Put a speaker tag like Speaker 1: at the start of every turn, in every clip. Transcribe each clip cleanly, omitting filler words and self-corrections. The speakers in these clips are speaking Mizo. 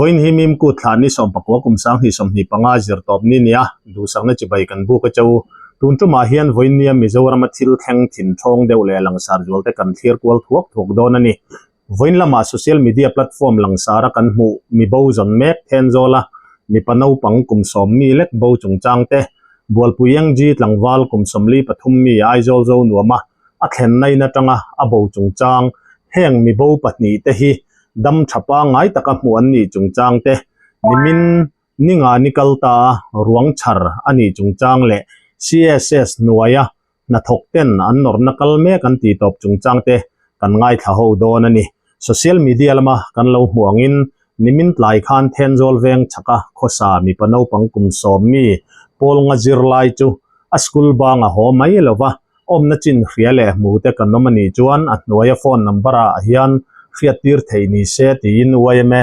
Speaker 1: Vawiin hi Mimkut thla ni 19 kum 2025 zirtawp ni nia duhsakna chibai kan buk a che u. Tun tumah hian vawiin nia Mizorama thil thleng thin thawng deuh leh langsar zual te kan thlir kual thuak thuak dawn a ni. Vawiin lamah social media platform langsara kan hmuh mi bo zawn mek Thenzawla mipa naupang kum 10 mi lek bo chungchang te, Bualpui NG tlangval kum 43 mi Aizawl zo nuama a thlenna in atanga a bo chungchang heng mi bo pahnihte hi dam tha pangngai taka hmuh an nih chungchang te, nimin ninga ni kal ta a ruang chhar a nih chungchang leh CSS hnuaia hnathawk ten an nawrhna kal mek an tih tawp chungchang te kan ngaithla ho dawn a ni. Social media lama kan lo hmuh angin nimin tlai khan Thenzawl veng chhaka khawsa mipa naupang kum 10 mi pawl nga zirlai chu a school bang a haw mai lova Awmna chin hria leh hmu te kan awm a nih chuan a hnuaia phone number ah hian hriattir theih ni se tiin yma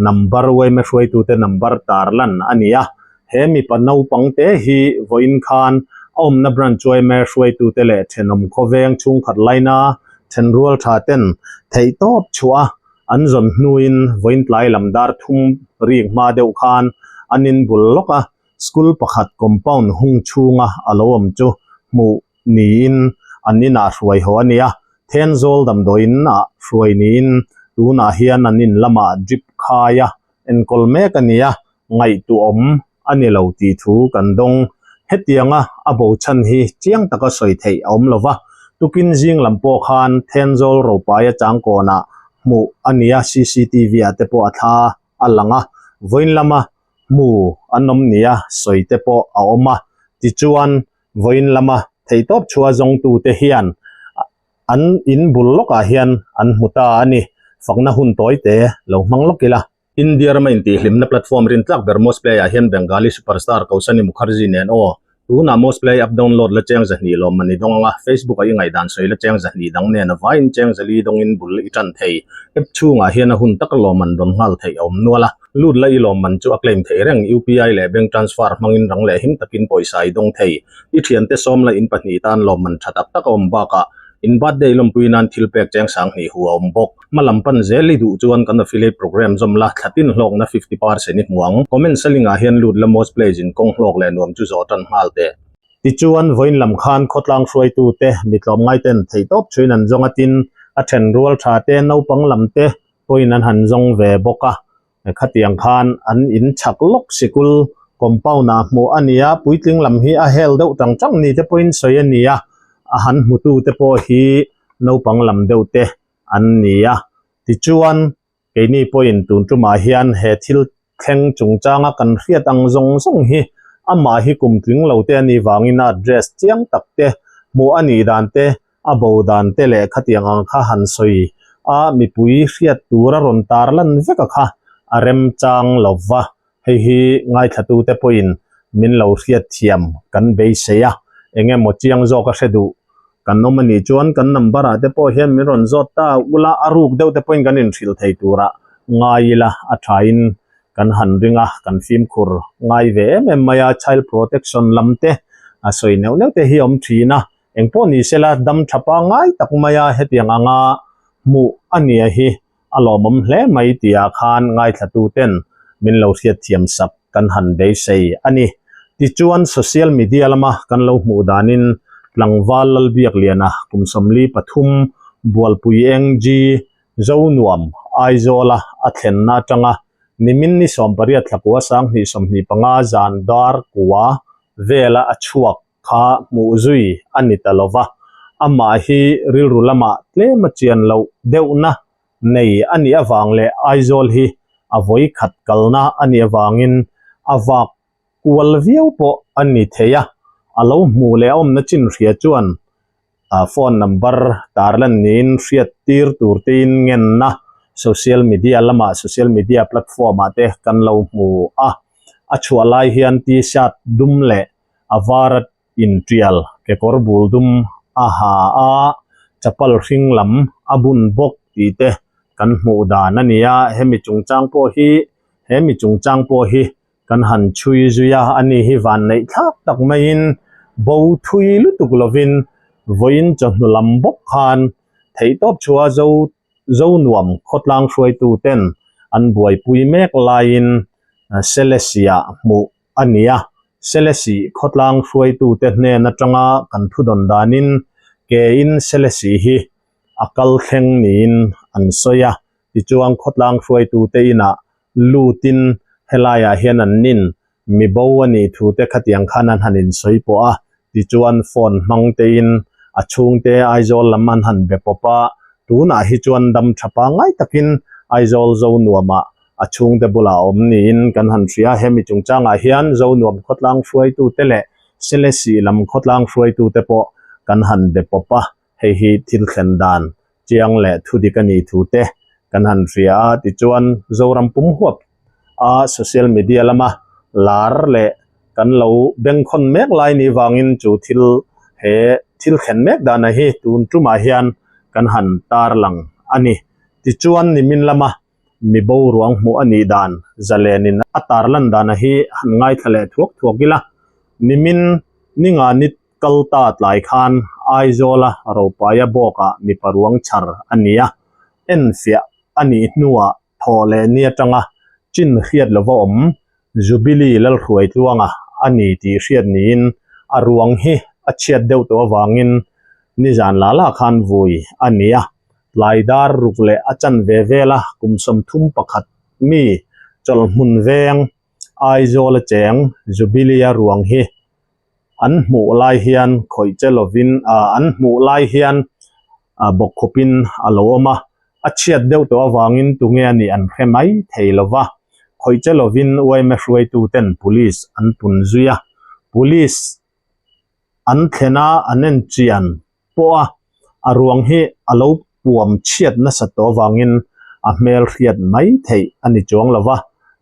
Speaker 1: number yma hruaitute number tarlan a ni a. He mipa naupang te hi vawiin khan a awmna branch yma hruaitute leh thenawm khawveng chhungkhat laina thenrual tha ten theihtawp chhuah a an zawn hnuin vawiin tlai lam dar thum rik hma deuh khan an inbul lawk a. School pakhat compound hung chhunga a lo awm chu hmuh niin an inah hruai haw a ni a, Thenzawl damdawiin ah hruai niin tunah hian an in lamah drip khai a enkawl mek a ni a, ngaihtuahawm a ni lo tih thu kan dawng. Hetianga a bo chhan hi chiang taka sawi theih a awm lo va, tukin zing lam pawh khan Thenzawl Ropaia changkawnah hmuh a ni a, cctv ah te pawh a thla a lang a, vawiin lama hmu an awm nia sawi te pawh a awm a, tichuan vawiin lama theihtawp chhuah zawngtute hian an in bul lawkah hian an hmu ta a ni. Fakna hun tawi te lo hmang lawk ila. India rama intihhlimna platform rintlak ber Mosplay ah hian Bengali superstar Kausani Mukherjee nen aw Tunah Mosplay app download la cheng 200 lawmman i dawng anga, Facebook ah i ngaihdan sawi la cheng 200 dang nen a vaiin cheng 4 dawngin bul i tan thei. App chhungah hian a hun taka lawmman dawn nghal theih a awm nual a, lut la i lawmman chu a claim theih reng. UPI leh bank transfer hmangin rang leh him takin pawisa i dawng thei. I thiante sawm la in pahnih tan lawmman tha tak tak a awm bakah In birthday lawmpui nan thil pek cheng 2000 hu a awm bawk. Hma lam pan zel i duh chuan kan affiliate program zawm la, thla tin hlawkna 50% i hmu ang. Comment selling ah hian lut la most plays in kawng hlawk leh nuam chu zawh tan nghal teh. Tichuan, vawiin lam khan khawtlang hruaitu te, mi tlawmngai ten theihtawp thuin an zawng a tin, a then rual tha te, naupang lam te pawhin an han zawng ve bawk a. Khatiang khan an in chhak lawk sikul compound ah hmuh a ni a, puitling lam hi a hel deuh tang tang ni te pawhin sawi a ni a, a han hmutu te pawh hi naupang lam deuh te an ni a. Tichuan, keini pawhin tun tumah hian he thil thleng chungchanga kan hriat ang zawng zawng hi amah hi kum tling lo te a nih vangin a address chiang tak te hmuh a nih dan te A bo dan te leh khatiang ang kha han sawi a, mipui hriat tur a rawn tar lan vek a kha a remchang lo va, hei hi ngaithlatute pawhin min lo hriat thiam kan beisei a, eng emaw chiang zawk a hre duh kan awm a nih chuan kan number ah te pawh hian min rawn zawt ta ula, a ruk deuh te pawhin kan inhrilh thei turah ngai ila a thain kan han ring a, kan fimkhur ngai ve em em mai a, child protection lam te a sawi neuh neuh te hi a awm thin a. Engpawh ni sela dam tha pangngai tak maia hetiang anga hmuh a nia hi a lawmawm hle mai tihah khan ngaithlatuten min lo hriatthiam sak kan han beisei a ni. Tichuan social media lama kan lo hmuh danin tlangval Lalbiakliana kum 43 Bualpui NG Zonuam Aizawla a thlenna atanga nimin ni 18 thlakua 2025 zan dar kua vela a chhuak kha hmuh zui a ni ta lo va, amah hi rilru lamah tlem a chian loh deuhna nei a nih avang leh Aizawl hi a vawi khat kalna a nih avangin a vak kual viau pawh a ni thei a, a lo hmuh leh a awmna chin hria chuan phone number tarlan niin hriat tir tur tein ngenna social media lamah social media platform ah te kan lo hmu a, a chhuah lai hian t-shirt dum leh a var a intial kekawr bul dum a ha a, chapal hring lam a bun bawk tih te kan hmuh dan a ni a, hemi chungchang pawh hi hemi chungchang pawh hi kan han chhui zui a, ani hi van neih thlak tak maiin bo thui lutuk lovin vawiin chawhnu lam bawk khan theihtawp chhuah zo Zonuam khawtlang hruaitu ten an buaipui mek laiin Selesih-ah hmuh a ni a. Selesih khawtlang hruaitute hnen atanga kan thudawn danin kein Selesih hi a kal thleng niin an sawi a. Tichuan khawtlang hruaitute inah lutin helaiah hian an nin mi bo a nih thu te khatiang khan an han insawi pawh a, tichuan phone hmang tein a chhungte Aizawl lam an han be pawp a, tunah hi chuan dam tha pangngai takin Aizawl Zonuamah a chhungte bulah a awm niin kan han hria. Hemi chungchangah hian Zonuam khawtlang hruaitute leh Selesih lam khawtlang hruaitute pawh kan han be pawp a, hei hi thil thlen dan chiang leh thudik a nih thu te kan han hria a, tichuan Zoram pum huap a social media lama lar leh kan lo bengkhawn mek lai nih vangin chu thil he thil thlen mek dana hi tun tumah hian kan han tarlang a ni. Tichuan nimin lama mi boruang hmuh a nih dan zalenin a tarlan dana hi han ngaithla leh thuak thuak ila, nimin ninga ni kal ta tlai khan Aizawla Ropaia bawkah mipa ruang chhar a ni a, enfiah a nih hnuah thaw leh ni atanga chin hriat lova awm Jubilee Lalhruai tluanga a ni tih hriat niin a ruang hi a chhiat deuh tawh avangin nizan la la khan vui a ni a, tlai dar ruk leh a chan ve vela kum 31 mi chawlhmun veng Aizawla cheng Jubilee-a ruang hi an hmuh lai hian khawih che lovin an hmuh lai hian bawkkhawpin a lo awm a, a chhiat deuh tawh avangin tunge a nih an hre mai thei lo va, khawih che lovin yma hruaituten police an pun zui a, police an thlen a an en chian pawh a, a ruang hi a lo puam chhiat nasat tawh avangin a hmel hriat mai theih a ni chuang lo va,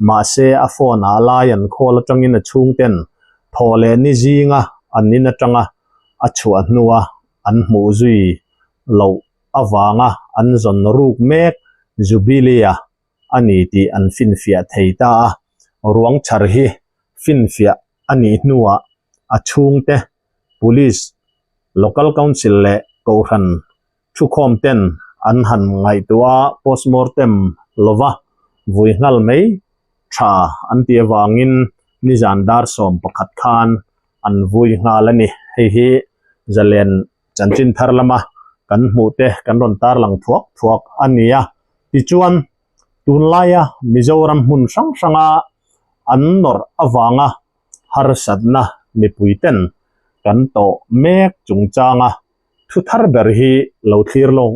Speaker 1: mahse a phone ah lai an call atangin a chhungten thaw leh ni zinga an in atanga a chhuah hnua an hmuh zui loh avanga an zawn ruk mek Jubilee-a a ni tih an finfiah thei ta a, ruang chhar hi finfiah a nih hnuah a chhungte Police, Local Council leh Kohhran thukhawm ten an han ngaihtuah a, postmortem lova vui nghal mai tha an tih avangin nizan dar 11 khan an vui nghal a ni. Hei hi zalen chanchin thar lama kan hmuh te kan rawn tarlang thuak thuak a ni a. Tichuan, tunlaia Mizoram hmun hrang hranga an nawrh avanga harsatna mipui ten kan tawh mek chungchanga thu thar ber hi lo thlir lo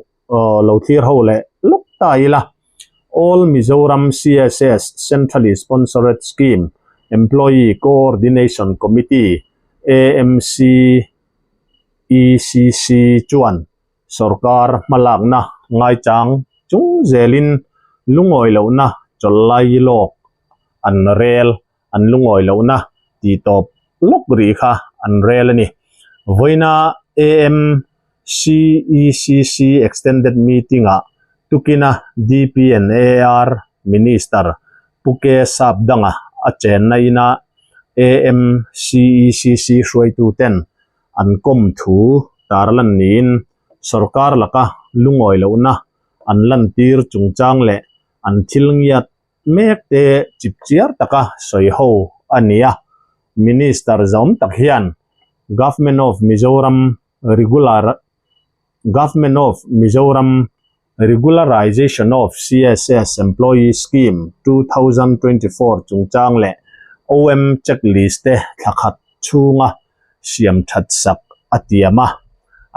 Speaker 1: lo thlir ho leh lawk ta ila. All Mizoram CSS Centrally Sponsored Scheme Employee Coordination Committee, AMCECC, chuan sorkar hmalakna ngaichang chung zelin lungawi lohna chawlhlai lawk an rel an lungawi lohna tih tawp lawk rih kha an rel a ni. Vawiina AMCECC Extended Meeting-ah tukina DPNAR Minister Pu K Sapdanga a chenna ina AMCECC hruaituten an kawm thu tarlan niin sorkar laka lungawi lohna an lantir chungchang leh an thil ngiat mek te chip chiar taka sawi ho a ni a. Minister zawm tak hian Government of Mizoram Regular Government of Mizoram Regularization of CSS Employee Scheme 2024 chungchang leh OM checklist te thla khat chhunga siam that sak a tiam a,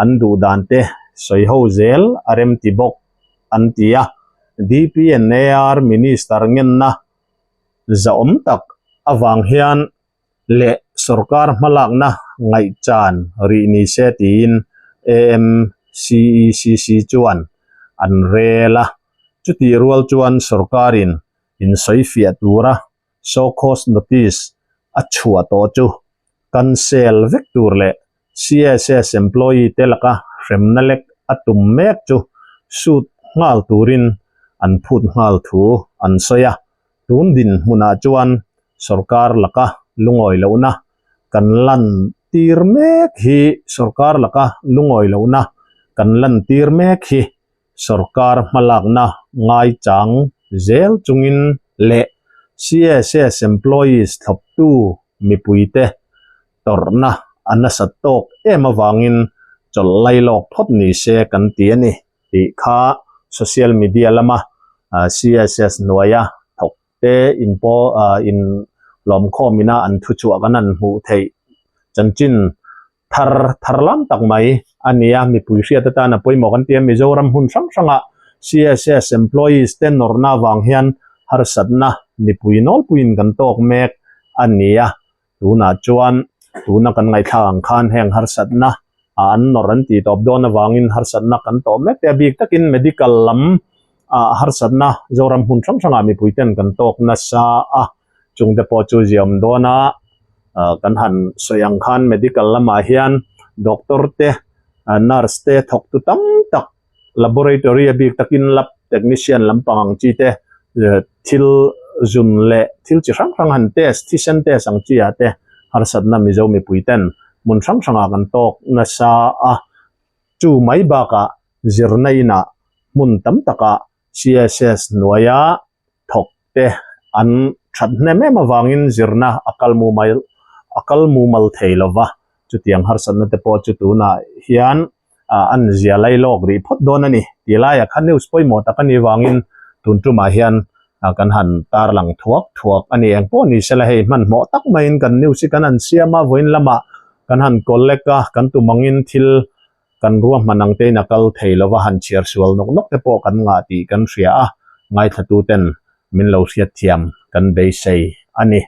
Speaker 1: an duh dan te sawi ho zel a remti bawk. an ti a. DPNAR Minister ngenna zahawm tak avang hian leh sorkar hmalakna ngaihchan rih ni se tiin AMCECC chuan an rel a. Chutih rual chuan sorkarin insawifiah tura show cause notice a chhuah tawh chu cancel vek tur leh CSS employee te laka hremna lek a tum mek chu sut nghal turin an phut nghal thu an sawi a. Tun dinhmunah chuan sorkar laka lungawi lohna kan lan tir mek hi sorkar laka lungawi lohna kan lan tir mek hi sorkar hmalakna ngaichang. zel chungin leh CSS employees thlawptu mipuite tawrhna a nasat tawk em avangin chawlh lailawk phawt ni se kan ti a ni tih kha social media lama CSS hnuaia thawk te in pawh in lawmkhawm ina an thuchhuah kan han hmuh theih chanchin thar thar lam tak mai a ni a, mipui hriat atan a pawimawh kan ti a, Mizoram hmun hrang hrangah CSS employees te nawrhna avang hian harsatna mipui nawlpuiin kan tawk mek a ni a, tunah chuan tuna kan ngaihthlak ang khan heng harsatna ah an nawrh an tih tawp dawn avangin harsatna kan tawh mek te a bik takin medical lam ah harsatna Zoram hmun hrang hrangah mipui ten kan tawk nasa a. Chungte pawh chu ziam dawn a, kan han sawi ang khan medical lamah hian doctor te, nurse te thawktu tam tak laboratory a bik takin lab technician lampang ang chi te thil zun leh thil chi hrang hrang han test thisen test ang chi ah te harsatna Mizo mipui ten hmun hrang hrangah kan tawk nasa a. Chu mai bakah zirna inah hmun tam takah CSS hnuaia thawk te an that hnem em avangin zirna a kal mumal a kal mumal thei lo va, chutiang harsatna te pawh chu tunah hian an zia lai lawk rih phawt dawn a ni tih laiah khan news pawimawh tak a nih vangin tun tumah hian kan han tarlang thuak thuak a ni. Engpawh ni sela hei hmanhmawh tak maiin kan news hi kan han siam a, vawiin lamah kan han collect a, kan tum angin thil Kan ruahman ang tein a kal thei lova han chhiar sual nawk nawk te pawh kan ngah tih kan hria a, ngaithlatuten min lo hriatthiam kan beisei a ni.